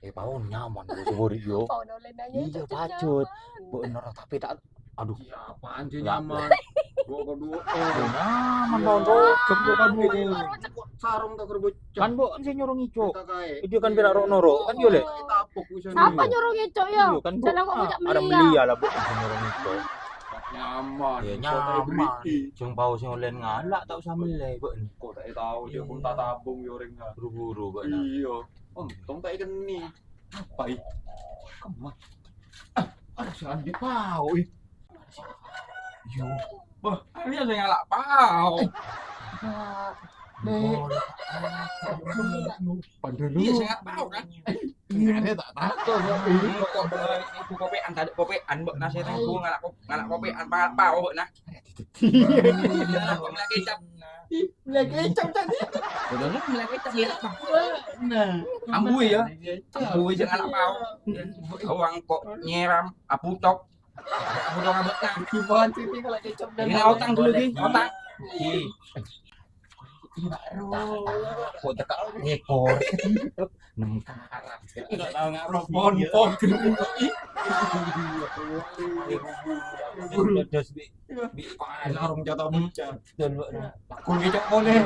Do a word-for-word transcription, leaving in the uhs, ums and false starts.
Eh, paon nyaman, Bos, Bori, yo. Paon oleh nanya, iya, cocok pajut. Nyaman. Bener, tapi tak, aduh. Iya, apaan sih nyaman? Gua kedua. Oh, nyaman, paon, Bos. Gua kedua. Sarung tak kerbau. Kan, Bos, kan sing nyuruh ngico. Dia kan berak ro-noro, kan, yo, Le? Tapuk bisa. Sapa nyuruh ngico, yo? Iya, kan, Bos. Jangan kok ngucap ada melia. Melia lah, Bos, sing nyuruh ngico. Nyaman. Ya, nyaman. Sing paon sing oleh ngalak, tak usah mele, Bos. Kok tak tahu dia pun tak tabung, yo, orangnya. Buru-buru, Bos, nah. Iya. Untung tak ikeni. Apa, ih? Kemah. Ah, ada si Andi paon, ih. Yo. Wah, ini ada yang ngalak paon. Nek. Pandulu. Iya, saya ngalak paon, kan? Ini ada tak tahu. Ini kok, kok, ibu kopean, tadi kopean, Mbak, nasi teh, ibu ngalak kop-, ngalak kopean, ngalak paon, Mbak, nah. Iya, ngalak kecap. Ih, ngalak kecap tadi. Udah, ngalak kecap, ya. Nah. Ambu, ya. Ambu, ya, ngalak paon. Awang kok nyeram, apucok. Aku udah ngambek, nah. Gimana sih, ini kalau kecap dan ini otang dulu, Di. Otang. Di. Kok teka ekor. Nem karat. Enggak tahu ngarep. Pon, pon. Terus bi, bi, larung jatuh muncul. Dulu, nah. Aku ngecek boleh.